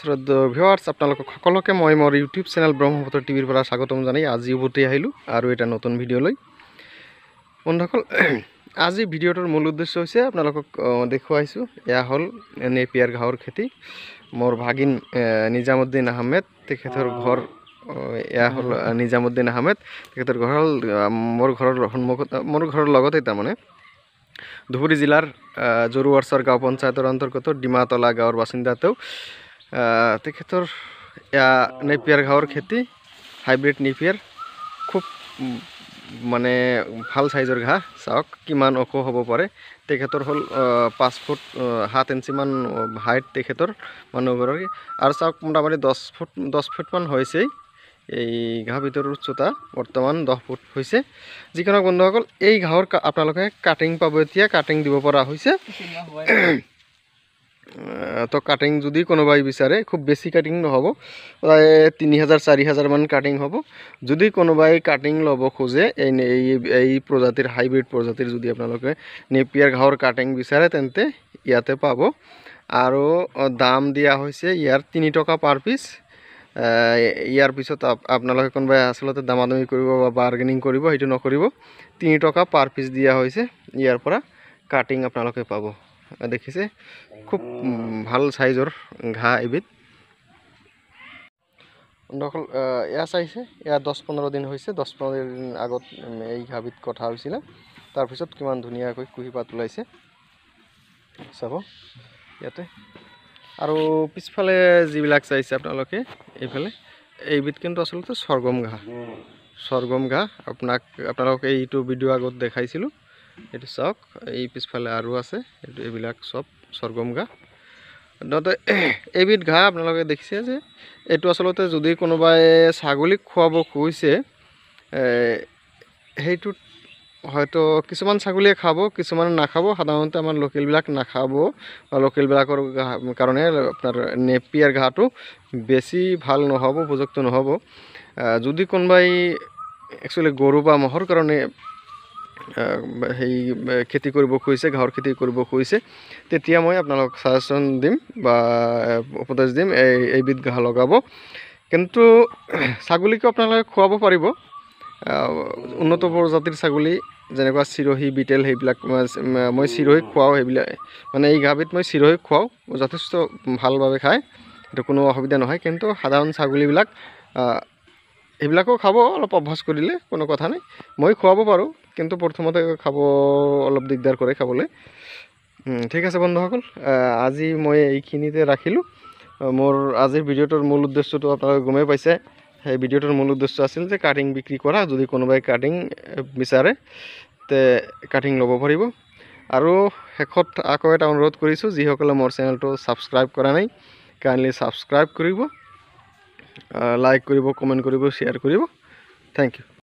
শ্ৰদ্ধেয় viewers, আপোনালোকক সকলোকে মই মোৰ ইউটিউব চেনেল ব্ৰহ্মপুত্ৰ টিভিৰ পৰা স্বাগতম জনাই আজি উভতি আহিলোঁ আৰু এটা নতুন ভিডিঅ' লৈ। বন্ধুসকল, আজি ভিডিঅ'টোৰ মূল উদ্দেশ্য হৈছে আপোনালোকক দেখুৱাইছোঁ, এয়া হ'ল নেপিয়াৰ ঘাঁহৰ খেতি। মোৰ ভাগিন নিজামুদ্দিন আহমেদ, তেখেতৰ ঘৰ এয়া হ'ল নিজামুদ্দিন আহমেদ, তেখেতৰ ঘৰ হ'ল মোৰ ঘৰৰ সন্মুখত, মোৰ ঘৰৰ লগতে, তাৰমানে ধুবুৰী জিলাৰ জৰুৱাৰচৰ গাঁও পঞ্চায়তৰ অন্তৰ্গত ডিমাতলা গাঁৱৰ বাসিন্দা তেওঁ। তেখেতৰ এয়া নেপিয়াৰ ঘাঁহৰ খেতি, হাইব্ৰিড নেপিয়াৰ, খুব মানে ভাল চাইজৰ ঘাঁহ। চাওক কিমান ওখ হ'ব পাৰে। তেখেতৰ হ'ল 5 ফুট 7 ইঞ্চিমান হাইট তেখেতৰ মানুহগৰাকী। আৰু চাওক মোটামুটি 10 ফুট, 10 ফুটমান হৈছেই এই ঘাঁহ ভিতৰৰ উচ্চতা বৰ্তমান 10 ফুট হৈছে। যিকোনো বন্ধুসকল, এই ঘাঁহৰ আপোনালোকে কাটিং পাব, এতিয়া কাটিং দিব পৰা হৈছে। তো কাটিং যদি কোনোবাই বিচাৰে, খুব বেছি কাটিং নহ'ব, প্ৰায় 3000 4000মান কাটিং হ'ব। যদি কোনোবাই কাটিং ল'ব খোজে, এই প্ৰজাতিৰ, হাইব্ৰিড প্ৰজাতিৰ যদি আপোনালোকে নেপিয়াৰ ঘাঁহৰ কাটিং বিচাৰে, তেন্তে ইয়াতে পাব। আৰু দাম দিয়া হৈছে ইয়াৰ 3 টকা পাৰ পিচ। ইয়াৰ পিছত আপোনালোকে কোনোবাই আচলতে দামাদামি কৰিব বা বাৰ্গেনিং কৰিব, সেইটো নকৰিব। 3 টকা পাৰ পিচ দিয়া হৈছে। ইয়াৰ পৰা কাটিং আপোনালোকে পাব। দেখিছে, খুব ভাল চাইজৰ ঘাঁহ এবিধ। বন্ধুসকল, এয়া চাইছে, এয়া 10-15 দিন হৈছে। 10-15 দিন আগত এই ঘাঁহবিধ কটা হৈছিলে। তাৰপিছত কিমান ধুনীয়াকৈ কুঁহিপাত ওলাইছে চাব ইয়াতে। আৰু পিছফালে যিবিলাক চাইছে আপোনালোকে এইফালে, এইবিধ কিন্তু আচলতে চৰ্গম ঘাঁহ। চৰ্গম ঘাঁহ আপোনালোকে এইটো ভিডিঅ' আগত দেখাইছিলোঁ। এইটো চাওক, এই পিছফালে আৰু আছে এইটো, এইবিলাক চব চৰ্গম ঘাঁহ। এইবিধ ঘাঁহ আপোনালোকে দেখিছে যে এইটো আচলতে যদি কোনোবাই ছাগলীক খুৱাব খুজিছে, সেইটোত হয়তো কিছুমান ছাগলীয়ে খাব, কিছুমানে নাখাব। সাধাৰণতে আমাৰ লোকেলবিলাক নাখাব, বা লোকেলবিলাকৰ কাৰণে আপোনাৰ নেপিয়াৰ ঘাঁহটো বেছি ভাল নহ'ব, উপযুক্ত নহ'ব। যদি কোনোবাই একচুৱেলি গৰু বা ম'হৰ কাৰণে সেই খেতি কৰিব খুজিছে, ঘাঁহৰ খেতি কৰিব খুজিছে, তেতিয়া মই আপোনালোকক ছাজেশ্যন দিম বা উপদেশ দিম, এইবিধ ঘাঁহ লগাব। কিন্তু ছাগলীকো আপোনালোকে খুৱাব পাৰিব। উন্নত প্ৰজাতিৰ ছাগলী যেনেকুৱা চিৰহী, বিটেল, সেইবিলাক মই চিৰহীক খুৱাওঁ। সেইবিলাক মানে এই ঘাঁহবিধ মই চিৰহীক খুৱাওঁ, যথেষ্ট ভালভাৱে খায়, সেইটো কোনো অসুবিধা নহয়। কিন্তু সাধাৰণ ছাগলীবিলাক সেইবিলাকো খাব, অলপ অভ্যাস কৰিলে কোনো কথা নাই। মই খুৱাব পাৰোঁ, কিন্তু প্ৰথমতে খাব অলপ দিগদাৰ কৰে খাবলৈ। ঠিক আছে বন্ধুসকল, আজি মই এইখিনিতে ৰাখিলোঁ। মোৰ আজিৰ ভিডিঅ'টোৰ মূল উদ্দেশ্যটো আপোনালোকে গমেই পাইছে। সেই ভিডিঅ'টোৰ মূল উদ্দেশ্য আছিল যে কাটিং বিক্ৰী কৰা। যদি কোনোবাই কাটিং বিচাৰে, তে কাটিং ল'ব পাৰিব। আৰু শেষত আকৌ এটা অনুৰোধ কৰিছোঁ, যিসকলে মোৰ চেনেলটো ছাবস্ক্ৰাইব কৰা নাই, কাইণ্ডলি ছাবস্ক্ৰাইব কৰিব, লাইক কৰিব, কমেণ্ট কৰিব, শ্বেয়াৰ কৰিব। Thank U.